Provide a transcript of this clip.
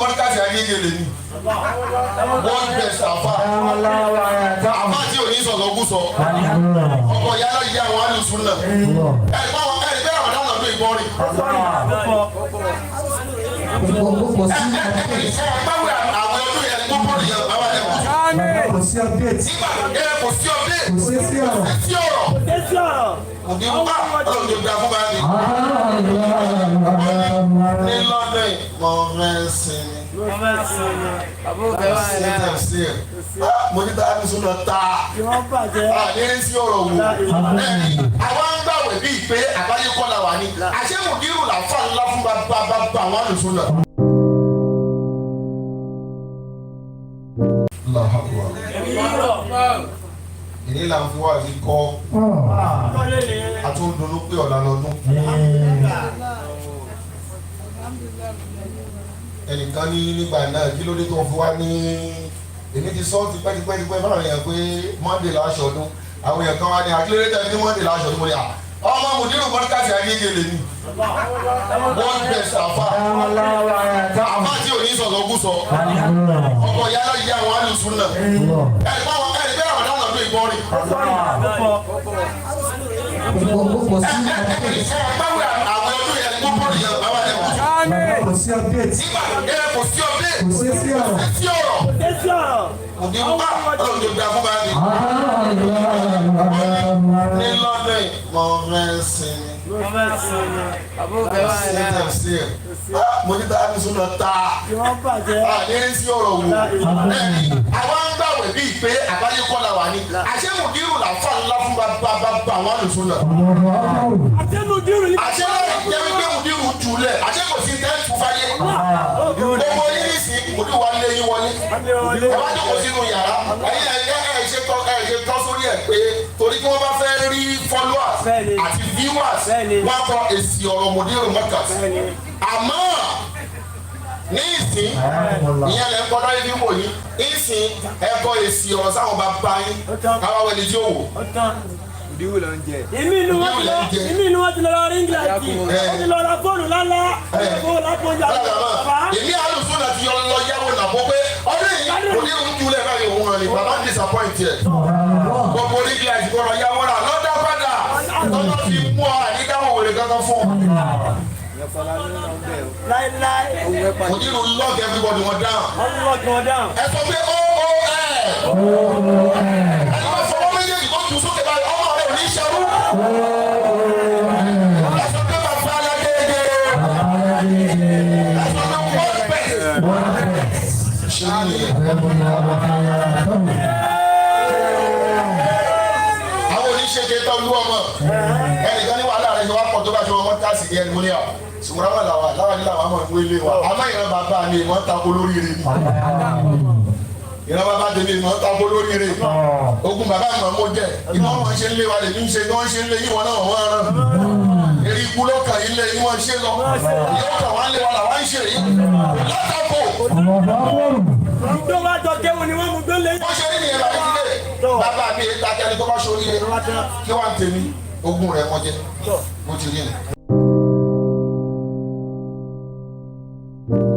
mọ́tíkàsì Agége lè ní world best àfa àfa tí ò ní sọ̀rọ̀ kú sọ ọkọ̀ yálà yìí àwọn alùsùn náà ẹ̀rí báwọn ẹ̀rí bẹ́ẹ̀ àwọn dáná ló ìbọn rìn. Kò sí Báwo àwọn ọdún yẹn gbogbo yẹn bàbá yẹn kú. Kò sí update. Nígbà ẹ kò sí ọdẹ. Kò sí sí ọ̀rọ̀. Sí ọ̀rọ̀. Kò ní wá ọlọ́run tó da fún bá mi. Ní London mo fẹ́ sinmi. Sí ẹ̀. Mo ní bá mi sún lọ ta. Àní sí ọ̀rọ̀ wò. Àwọn ń gbàwẹ̀ bíi pé àbáyé kọ́ la wà ní. Àṣé mùdírù làǹfà ńlá fún bàbá bàbá àwọn àlùsùn náà. Allahu Akbar. Ìní là ń fi wá sí kọ́ a tún dunnú pé ọ̀la lọ́dún. Ẹnìkan ní nígbà náà, kí ló dé tó fi wá ní èmi ti sọ tipẹ́tipẹ́tipẹ́ fáwọn èèyàn pé Monday láṣọ ọdún. Àwọn èèyàn kan wá ní akílódé tẹ̀lé ní Monday láṣọ ọdún. Mo ní à ọmọ mùdírù mọ́tíkàsì Agége lè ní world best àfa àfa tí ò ní sọ̀rọ̀ kú sọ ọkọ̀ yálà yìí àwọn alùsùn náà ẹ̀rí báwọn ẹ̀rí bẹ́ẹ̀ àwọn dáná ló ìbọn rìn. Kò sí Báwo àwọn ọdún yẹn gbogbo yẹn bàbá yẹn kú. Kò sí update. Nígbà ẹ kò sí ọdẹ. Kò sí sí ọ̀rọ̀. Sí ọ̀rọ̀. Kò ní wá ọlọ́run tó da fún bá mi. Ní London mo fẹ́ sinmi. Sí ẹ̀ sí ẹ̀. Mo ní bá mi sún lọ ta. Àní sí ọ̀rọ̀ wò. Àwọn ń gbàwẹ̀ bíi pé àbáyé kọ́ la wà ní. Àṣé mùdírù làǹfà ńlá fún bàbá bàbá àwọn àlùsùn náà. Àṣé láì jẹ́ wípé mùdírù jùlẹ̀, àṣé kò sí tẹ́ǹtù fáyé. Gbogbo yín ní sí mùdírù wa lé yín wọlé. Ẹ wá jókòó sínú yàrá. Ẹ̀yin ẹ̀ ẹ̀ ṣe tọ́ ẹ̀ ṣe tọ́ sórí ẹ̀ pé torí kí wọ́n bá fẹ́ rí followers àti viewers, wọ́n kọ èsì ọ̀rọ̀ mùdírù mọ́kàs. Àmọ́ ní ìsín ìyẹn lẹ ń kọ́ láyé fífò yín, ìsìn ẹ kọ èsì ọ̀rọ̀ sáwọn bàbá yín káwá wẹni tí ó wò. Ìdíwò ló ń jẹ. Ìmí inú wọn ti lọ, ìmí inú wọn ti lọ ra ringlet, wọn ti lọ ra fóònù lálá, fóònù lápòjà bàbá. Èmi àlùsùn àti lọ yáwó nàbọ pé ọdún yìí kò ní ìrú jùlẹ̀ báyìí, òun hàn ní bàbá disappoint ẹ̀. Gbogbo oríkì àti kọ́ lọ yáwó rà lọ́dọ̀ padà lọ́dọ̀ fi mú ọ àdídáwò wèrè kankan fún ọ. Láíláí. Kò ní ìrú lock everybody wọn down. Wọn lọ kí wọn dáhùn. Ẹ sọ pé ó ó ẹ. Ẹni bá fọwọ́ méjèèjì kó tù sókè báyìí, ọmọ rẹ ò ní ṣerú. Ẹ sọ pé bàbá alágége. Ẹ sọ pé world best. Ṣé ní àwọn oníṣègbè tó lú ọmọ ẹnìkan ní wàhálà rẹ ni wàá pọ̀ tó bá ṣe wọn mọ́tàsì ní ẹni mo ní à ṣùgbọ́n àwọn làwà láwà ní làwọn àmọ́ ìwé ilé wa, àmọ́ ìran bàbá mi ìmọ̀ ń tako lóríire ni, ìran bàbá tèmi ìmọ̀ ń tako lóríire, ogun bàbá mi mọ̀ jẹ ìmọ̀ wọn ṣe ń lé wa lèmi ń ṣe wọn ṣe ń lé yíwọn náà wọn rán eré ikú lọ́kàn ilé yín wọn ṣe lọ ìyọ́kàn wọn lé wa làwọn ń ṣe yìí látàkó. Tó bá jọ kéwu ni wọ́n mú gbélé. Wọ́n ṣe ní nìyẹn bàbá ìdílé bàbá mi èyí takẹ́ni tó bá ṣoríire kí wọ́n tèmi ogun rẹ̀ wọ́n jẹ́ bó ti rí ni.